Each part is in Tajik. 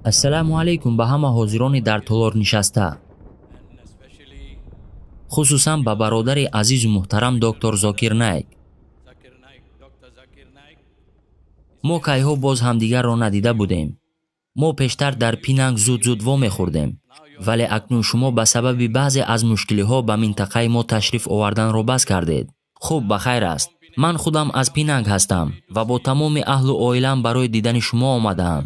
Ассалому алайкум ба ҳама ҳозирони дар толор нишаста, хусусан ба бародари азизу муҳтарам доктор Зокир Найк. Мо кайҳо боз ҳамдигарро надида будем. Мо пештар дар Пинанг зуд-зуд вомехӯрдем, вале акнун шумо ба сабаби баъзе аз мушкилиҳо ба минтақаи мо ташриф оварданро бас кардед. Хуб, ба хайр аст. Ман худам аз Пинанг ҳастам ва бо тамоми аҳлу оилам барои дидани шумо омадаам.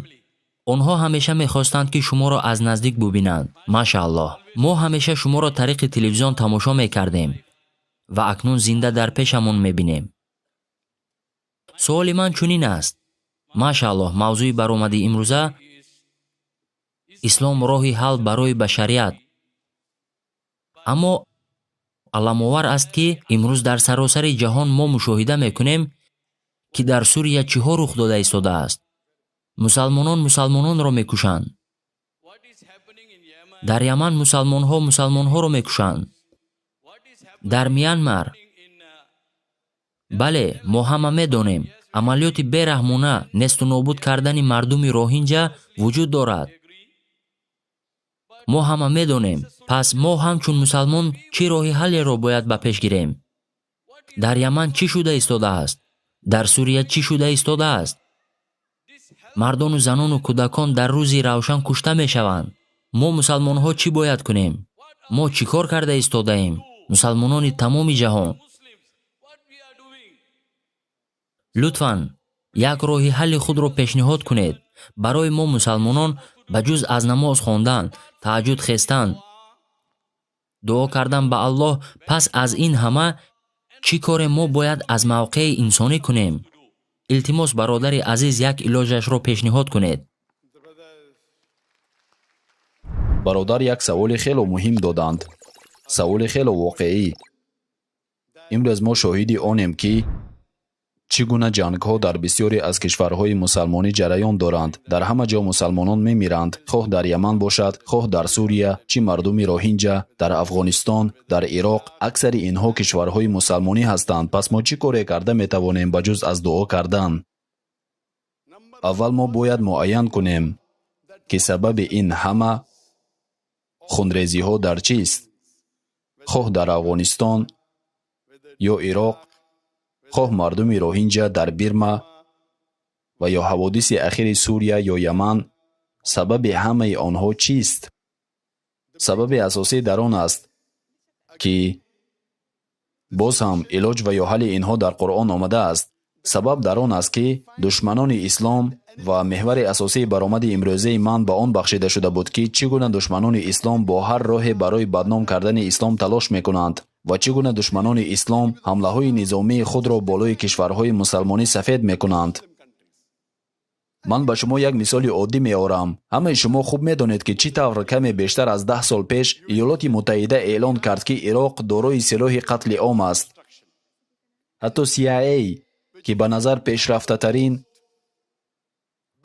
Онҳо ҳамеша мехостанд, ки шуморо аз наздик бубинанд. Машааллоҳ, мо ҳамеша шуморо тариқи телевизион тамошо мекардем ва акнун зинда дар пешамон мебинем. Суоли ман чунин аст. Машааллоҳ, мавзӯи баромади имрӯза ислом роҳи ҳал барои башарият. Аммо аламовар аст, ки имрӯз дар саросари ҷаҳон мо мушоҳида мекунем, ки дар Сурия чиҳо рух дода истодааст. Мусалмонон мусалмононро мекушанд. Дар Яман мусалмонҳо мусалмонҳоро мекушанд. Дар Мянмар, бале, мо ҳама медонем, амалиёти бераҳмона несту нобуд кардани мардуми роҳинҷа вуҷуд дорад. Мо ҳама медонем. Пас мо ҳамчун мусалмон чӣ роҳи ҳаллеро бояд ба пеш гирем? Дар Яман чӣ шуда истодааст? Дар Сурия чӣ шуда истодааст? Мардону занону кӯдакон дар рӯзи равшан кушта мешаванд. Мо мусалмонҳо чӣ бояд кунем? Мо чӣ кор карда истодаем? Мусалмонони тамоми ҷаҳон, лутфан як роҳи ҳалли худро пешниҳод кунед барои мо мусалмонон, ба ҷуз аз намоз хондан, таҳаҷҷуд хестан, дуо кардан ба Аллоҳ. Пас аз ин ҳама чӣ коре мо бояд аз мавқеи инсонӣ кунем? Илтимос, бародари азиз, як илоҷашро пешниҳод кунед. Бародар як саволи хело муҳим доданд, саволи хело воқеӣ. Имрӯз мо шоҳиди онем, ки чӣ гуна ҷангҳо дар бисёре аз кишварҳои мусалмонӣ ҷараён доранд. Дар ҳама ҷо мусалмонон мемиранд, хоҳ дар Яман бошад, хоҳ дар Сурия, чӣ мардуми роҳинҷа, дар Афғонистон, дар Ироқ. Аксари инҳо кишварҳои мусалмонӣ ҳастанд. Пас мо чӣ коре карда метавонем ба ҷуз аз дуо кардан? Аввал мо бояд муайян кунем, ки сабаби ин ҳама хунрезиҳо дар чист, хоҳ дар Афғонистон ё Ироқ, хоҳ мардуми роҳинҷа дар Бирма ва ё ҳаводиси ахири Сурия ё Яман. Сабаби ҳамаи онҳо чист? Сабаби асосӣ дар он аст, ки боз ҳам илоҷ ва ё ҳалли инҳо дар Қуръон омадааст. Сабаб дар он аст, ки душманони ислом ва меҳвари асосии баромади имрӯзаи ман ба он бахшида шуда буд, ки чӣ гуна душманони ислом бо ҳар роҳе барои бадном кардани ислом талош мекунанд ва чӣ гуна душманони ислом ҳамлаҳои низомии худро болои кишварҳои мусалмонӣ сафед мекунанд. Ман ба шумо як мисоли оддӣ меорам. Ҳамаи шумо хуб медонед, ки чӣ тавр каме бештар аз 10 сол пеш Иёлоти Муттаҳида эълон кард, ки Ироқ дорои силоҳи қатли ом аст. Ҳатто CIA, ки ба назар пешрафтатарин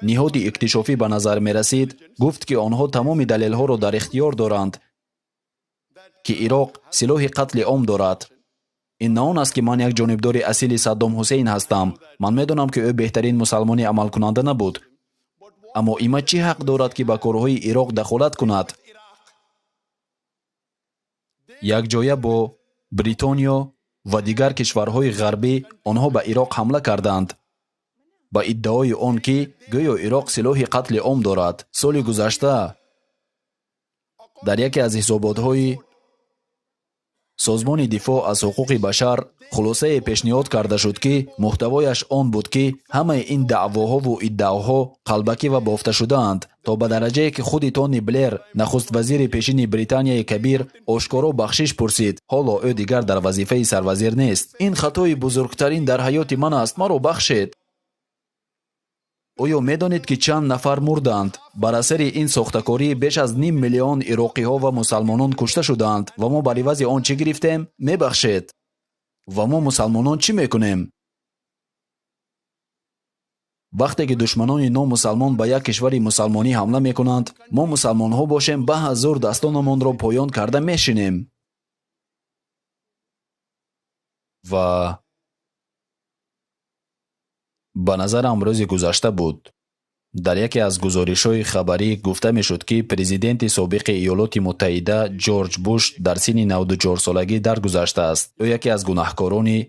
ниҳоди иктишофӣ ба назар мерасид, гуфт, ки онҳо тамоми далелҳоро дар ихтиёр доранд, ки Ироқ силоҳи қатли ом дорад. Ин на он аст, ки ман як ҷонибдори асили Саддом Ҳусейн ҳастам. Ман медонам, ки ӯ беҳтарин мусалмони амалкунанда набуд. Аммо има чӣ ҳақ дорад, ки ба корҳои Ироқ дахолат кунад? Якҷоя бо Бритониё ва дигар кишварҳои ғарбӣ онҳо ба Ироқ ҳамла карданд ба иддаои он, ки гӯё Ироқ силоҳи қатли ом дорад. Соли гузашта дар яке аз ҳисоботҳои Созмони дифоъ аз ҳуқуқи башар хулосае пешниҳод карда шуд, ки муҳтавояш он буд, ки ҳамаи ин даъвоҳову иддаоҳо қалбакӣ ва бофта шудаанд, то ба дараҷае, ки худи Тони Блер, нахуст вазири пешини Британияи Кабир, ошкоро бахшиш пурсид. Ҳоло ӯ дигар дар вазифаи сарвазир нест. Ин хатои бузургтарин дар ҳаёти ман аст, маро бахшед. Оё медонед, ки чанд нафар мурданд? Бар асари ин сохтакорӣ беш аз ним миллион ироқиҳо ва мусалмонон кушта шуданд. Ва мо бар ивази он чӣ гирифтем? Мебахшед. Ва мо мусалмонон чӣ мекунем? Вақте ки душманони номусалмон ба як кишвари мусалмонӣ ҳамла мекунанд, мо мусалмонҳо бошем ба ҳазур дастонамонро поён карда мешинем. Ва ба назарам рӯзи гузашта буд. Дар яке аз гузоришҳои хабарӣ гуфта мешуд, ки президенти собиқи Иёлоти Муттаҳида Ҷорҷ Буш дар синни 94-солагӣ даргузаштааст. Ӯ яке аз гунаҳкорони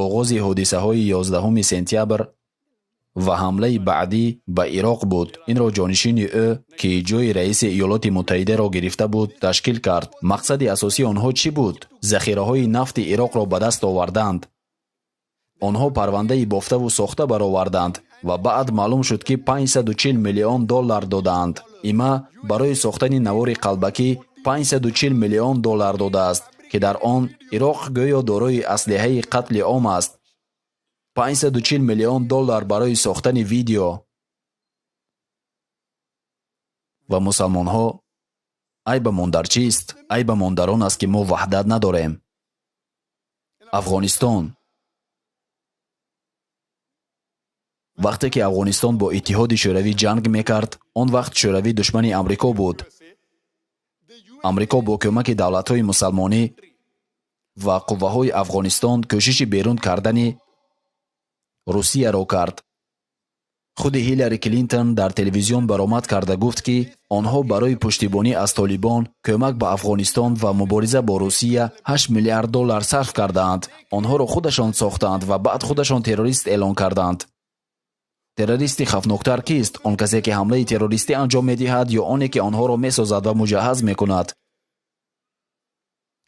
оғози ҳодисаҳои 11 сентябр ва ҳамлаи баъдӣ ба Ироқ буд. Инро ҷонишини ӯ, ки ҷойи раиси Иёлоти Муттаҳидаро гирифта буд, ташкил кард. Мақсади асосии онҳо чӣ буд? Захираҳои нафти Ироқро ба даст оварданд. Онҳо парвандаи бофтаву сохта бароварданд ва баъд маълум шуд, ки 540 миллион доллар додаанд. Има барои сохтани навори қалбакӣ 540 миллион доллар додааст, ки дар он Ироқ гӯё дорои аслиҳаи қатли ом аст. 540 миллион доллар барои сохтани видео. Ва мусалмонҳо, айбамон дар чист? Айбамон дар он аст, ки мо ваҳдат надорем. Афғонистон. Вақте ки Афғонистон бо Иттиҳоди Шӯравӣ ҷанг мекард, он вақт Шӯравӣ душмани Амрико буд. Амрико бо кӯмаки давлатҳои мусалмонӣ ва қувваҳои Афғонистон кӯшиши берун кардани Русияро кард. Худи Ҳиллари Клинтон дар телевизион баромад карда гуфт, ки онҳо барои пуштибонӣ аз Толибон, кӯмак ба Афғонистон ва мубориза бо Русия 8 миллиард доллар сарф кардаанд. Онҳоро худашон сохтаанд ва баъд худашон террорист эълон карданд. Террористи хавфноктар кист? Он касе, ки ҳамлаи террористӣ анҷом медиҳад ё оне, ки онҳоро месозад ва муҷаҳҳаз мекунад?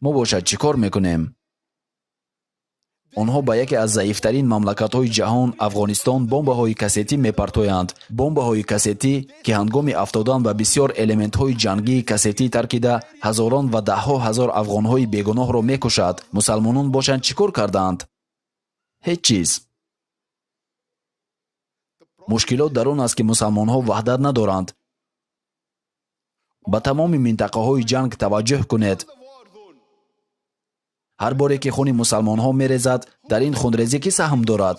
Мо бошад чӣ кор мекунем? Онҳо ба яке аз заифтарин мамлакатҳои ҷаҳон, Афғонистон, бомбаҳои кассетӣ мепартоянд. Бомбаҳои кассетӣ, ки ҳангоми афтодан ба бисёр элементҳои ҷангии кассетӣ таркида, ҳазорон ва даҳҳо ҳазор афғонҳои бегуноҳро мекушад. Мусалмонон бошанд чӣ кор кардаанд? Ҳеҷ чиз. Мушкилот дар он аст, ки мусалмонҳо ваҳдат надоранд. Ба тамоми минтақаҳои ҷанг таваҷҷӯҳ кунед. Ҳар боре ки хуни мусалмонҳо мерезад, дар ин хунрезӣ кӣ саҳм дорад?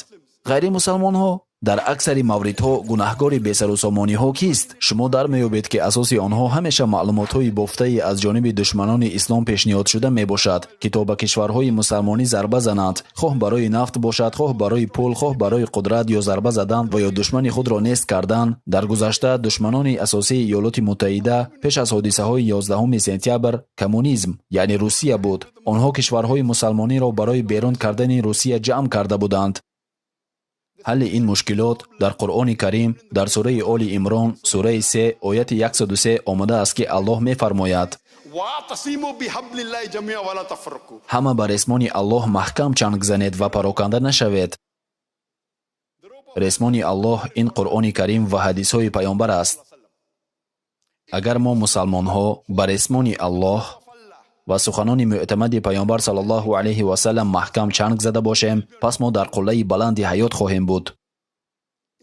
Ғайримусалмонҳо. Дар аксари мавридҳо гунаҳгори бесарусомониҳо кист? Шумо дар меёбед, ки асоси онҳо ҳамеша маълумотҳои бофтаи аз ҷониби душманони ислом пешниҳодшуда мебошад, ки то ба кишварҳои мусалмонӣ зарба зананд, хоҳ барои нафт бошад, хоҳ барои пул, хоҳ барои қудрат ё зарба задан ва ё душмани худро нест кардан. Дар гузашта душманони асосии Иёлоти Муттаҳида пеш аз ҳодисаҳои 11 сентябр коммунизм, яъне Русия буд. Онҳо кишварҳои мусалмониро барои берун кардани Русия ҷамъ карда буданд. Ҳалли ин мушкилот дар Қуръони Карим дар сураи Оли Имрон, сураи 3, ояти 103 омадааст, ки Аллоҳ мефармояд: ҳама ба ресмони Аллоҳ маҳкам чанг занед ва пароканда нашавед. Ресмони Аллоҳ ин Қуръони Карим ва ҳадисҳои Паёмбар аст. Агар мо мусалмонҳо ба ресмони Аллоҳ ва суханони мӯътамади Паёмбар саллаллоҳу алайҳи васаллам маҳкам чанг зада бошем, пас мо дар қуллаи баланди ҳаёт хоҳем буд.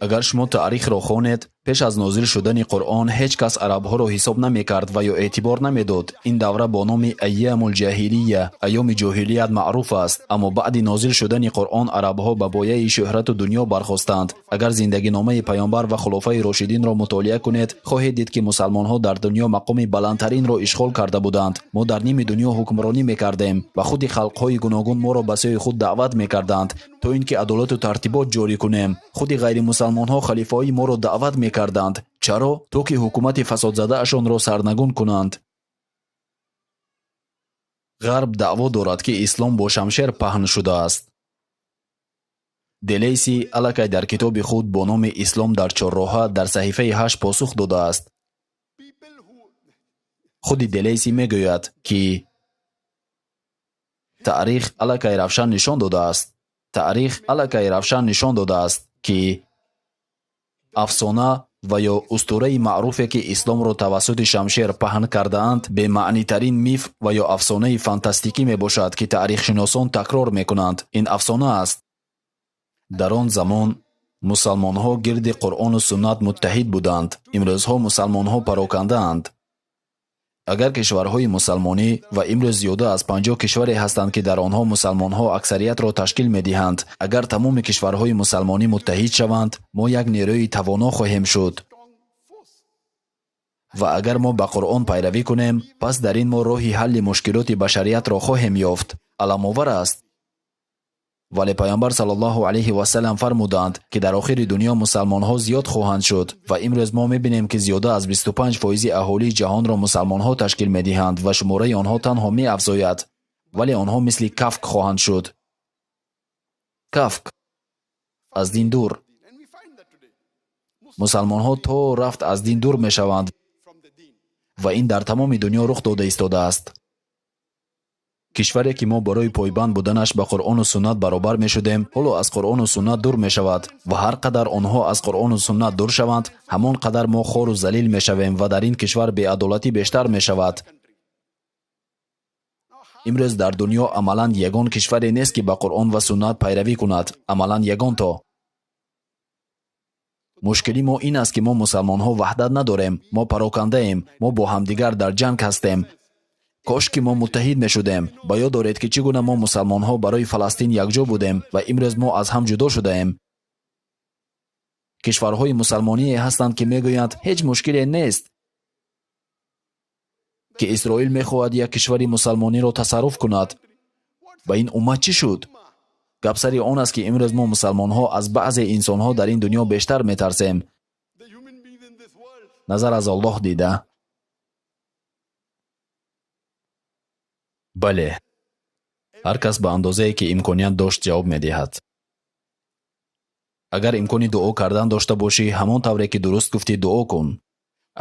Агар шумо таърихро хонед, пеш аз нозил шудани Қуръон ҳеҷ кас арабҳоро ҳисоб намекард ва ё эътибор намедод. Ин давра бо номи Айямул ҷаҳилия, айёми ҷоҳилият маъруф аст. Аммо баъди нозил шудани Қуръон арабҳо ба бояи шӯҳрату дунё бархостанд. Агар зиндагиномаи Паёмбар ва хулофаи рошидинро мутолиа кунед, хоҳед дид, ки мусалмонҳо дар дунё мақоми баландтаринро ишғол карда буданд. Мо дар ними дунё ҳукмронӣ мекардем ва худи халқҳои гуногун моро ба сӯи худ даъват мекарданд, то ин ки адолату тартибот ҷорӣ кунем. Худи ғайримусалмонҳо халифаҳои моро даъват мекарданд. Чаро? То ки ҳукумати фасодзадаашонро сарнагун кунанд. Ғарб даъво дорад, ки ислом бо шамшер паҳн шудааст. Делейси аллакай дар китоби худ бо номи Ислом дар чорроҳа дар саҳифаи 8 посух додааст. Худи Делейси мегӯяд, ки таърих аллакай равшан нишон додааст. Таърих аллакай равшан нишон додааст, ки афсона ва ё устураи маъруфе, ки исломро тавассути шамшер паҳн кардаанд, бемаънитарин миф ва ё афсонаи фантастикӣ мебошад, ки таърихшиносон такрор мекунанд. Ин афсона аст. Дар он замон мусалмонҳо гирди Қуръону суннат муттаҳид буданд. Имрӯзҳо мусалмонҳо парокандаанд. Агар кишварҳои мусалмонӣ ва имрӯз зиёда аз 50 кишваре ҳастанд, ки дар онҳо мусалмонҳо аксариятро ташкил медиҳанд, агар тамоми кишварҳои мусалмонӣ муттаҳид шаванд, мо як нерӯи тавоно хоҳем шуд. Ва агар мо ба Қуръон пайравӣ кунем, пас дар ин мо роҳи ҳалли мушкилоти башариятро хоҳем ёфт. Аламовар аст. Вале Пайғамбар саллаллоҳу алайҳи васаллам фармуданд, ки дар охири дунё мусалмонҳо зиёд хоҳанд шуд ва имрӯз мо мебинем, ки зиёда аз 25% аҳолии ҷаҳонро мусалмонҳо ташкил медиҳанд ва шумораи онҳо танҳо меафзояд. Вале онҳо мисли кафк хоҳанд шуд. Кафк аз дин дур. Мусалмонҳо то рафт аз дин дур мешаванд ва ин дар тамоми дунё рух дода истодааст. Кишваре ки мо барои пойбанд буданаш ба Қуръону суннат баробар мешудем, ҳоло аз Қуръону суннат дур мешавад ва ҳар қадар онҳо аз Қуръону суннат дур шаванд, ҳамон қадар мо хору залил мешавем ва дар ин кишвар беадолатӣ бештар мешавад. Имрӯз дар дунё амалан ягон кишваре нест, ки ба Қуръон ва суннат пайравӣ кунад. Амалан ягон то. Мушкили мо ин аст, ки мо мусалмонҳо ваҳдат надорем, мо парокандаем, мо бо ҳамдигар дар ҷанг ҳастем. Кош ки мо муттаҳид мешудем. Ба ёд доред, ки чӣ гуна мо мусалмонҳо барои Фаластин якҷо будем ва имрӯз мо аз ҳам ҷудо шудаем. Кишварҳои мусалмоние ҳастанд, ки мегӯянд, ҳеҷ мушкиле нест, ки Исроил мехоҳад як кишвари мусалмониро тасарруф кунад. Ба ин уммат чӣ шуд? Гап сари он аст, ки имрӯз мо мусалмонҳо аз баъзе инсонҳо дар ин дунё бештар метарсем, назар аз Аллоҳ дида. Бале, ҳар кас ба андозае ки имконият дошт ҷавоб медиҳад. Агар имкони дуо кардан дошта бошӣ, ҳамон тавре ки дуруст гуфтӣ дуо кун.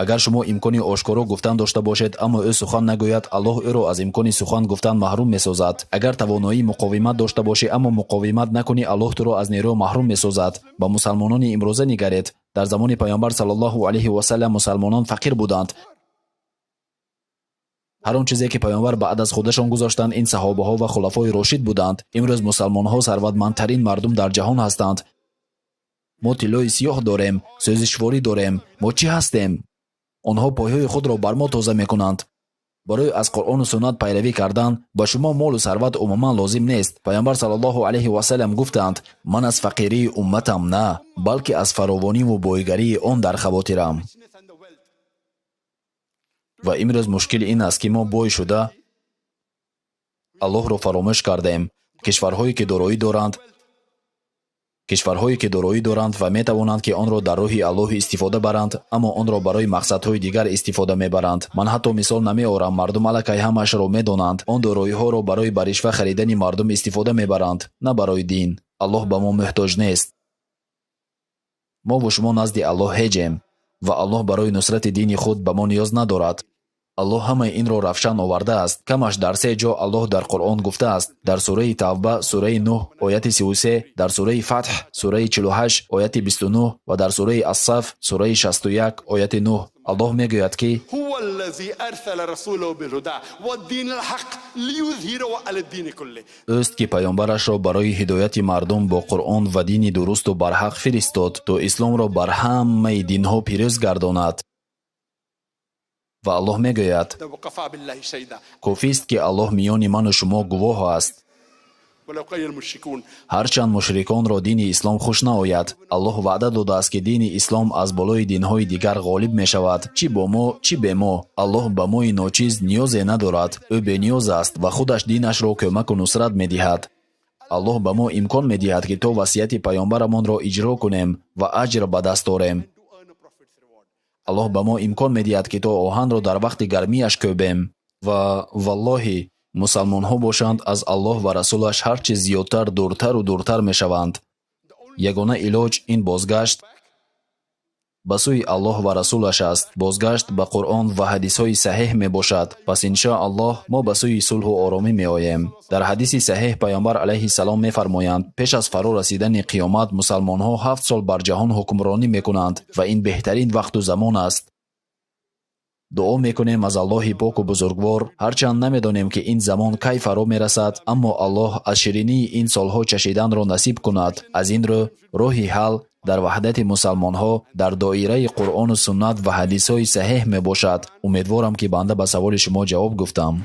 Агар шумо имкони ошкоро гуфтан дошта бошед, аммо ӯ сухан нагӯяд, Аллоҳ ӯро аз имкони сухан гуфтан маҳрум месозад. Агар тавоноии муқовимат дошта бошӣ, аммо муқовимат накунӣ, Аллоҳ туро аз нерӯ маҳрум месозад. Ба мусалмонони имрӯза нигаред. Дар замони Пайғамбар саллаллоҳу алайҳи васаллам мусалмонон фақир буданд. Ҳар он чизе ки Пайғамбар баъд аз худашон гузоштанд, ин саҳобаҳо ва хулафои рошид буданд. Имрӯз мусалмонҳо сарватмандтарин мардум дар ҷаҳон ҳастанд. Мо тиллои сиёҳ дорем, сӯзишворӣ дорем. Мо чӣ ҳастем? Онҳо пойҳои худро бар мо тоза мекунанд. Барои аз Қуръону суннат пайравӣ кардан ба шумо молу сарват умуман лозим нест. Пайғамбар саллаллоҳу алайҳи васаллам гуфтанд: ман аз фақирии умматам на, балки аз фаровониву бойгарии он дар хавотирам. Ва имрӯз мушкил ин аст, ки мо бой шуда Аллоҳро фаромӯш кардем. Кишварҳое ки дороӣ доранд, кишварҳое ки дороӣ доранд ва метавонанд, ки онро дар роҳи Аллоҳ истифода баранд, аммо онро барои мақсадҳои дигар истифода мебаранд. Ман ҳатто мисол намеорам, мардум аллакай ҳамаашро медонанд. Он дороиҳоро барои ба ришва харидани мардум истифода мебаранд, на барои дин. Аллоҳ ба мо муҳтоҷ нест. Мо ву шумо назди Аллоҳ ҳеҷем ва Аллоҳ барои нусрати дини худ ба мо ниёз надорад. Аллоҳ ҳамаи инро равшан овардааст. Камаш дар се ҷо Аллоҳ дар Қуръон гуфтааст. Дар сураи Тавба, сураи 9, ояти 33, дар сураи Фатҳ, сураи 48, ояти 29 ва дар сураи Ассаф, сураи 61, ояти 9. Аллоҳ мегӯяд, ки ӯст ки паёмбарашро барои ҳидояти мардум бо Қуръон ва дини дурусту барҳақ фиристод, то исломро бар ҳамаи динҳо пирӯз гардонад. Ва Аллоҳ мегӯяд: кофист, ки Аллоҳ миёни ману шумо гувоҳ аст. Ҳарчанд мушриконро дини ислом хуш наояд, Аллоҳ ваъда додааст, ки дини ислом аз болои динҳои дигар ғолиб мешавад, чӣ бо мо, чӣ бе мо. Аллоҳ ба мои ночиз ниёзе надорад, ӯ бениёз аст ва худаш динашро кӯмаку нусрат медиҳад. Аллоҳ ба мо имкон медиҳад, ки то васияти паёмбарамонро иҷро кунем ва аҷр ба даст орем. Аллоҳ ба мо имкон медиҳад, ки то оҳанро дар вақти гармиаш кӯбем. Ва валлоҳи, мусалмонҳо бошанд, аз Аллоҳ ва расулаш ҳар чиз зиёдтар дуртару дуртар мешаванд. Ягона илоҷ ин бозгашт ба сӯи Аллоҳ ва расулаш аст. Бозгашт ба Қуръон ва ҳадисҳои саҳеҳ мебошад. Пас иншоаллоҳ мо ба сӯи сулҳу оромӣ меоем. Дар ҳадиси саҳеҳ Пайғамбар алайҳиссалом мефармоянд: пеш аз фаро расидани қиёмат мусалмонҳо 7 сол бар ҷаҳон ҳукмронӣ мекунанд ва ин беҳтарин вақту замон аст. Дуо мекунем аз Аллоҳи поку бузургвор, ҳарчанд намедонем, ки ин замон кай фаро мерасад, аммо Аллоҳ аз ширинии ин солҳо чашиданро насиб кунад. Аз ин рӯ роҳи ҳал дар ваҳдати мусалмонҳо дар доираи Қуръону суннат ва ҳадисҳои саҳеҳ мебошад. Умедворам, ки банда ба саволи шумо ҷавоб гуфтам.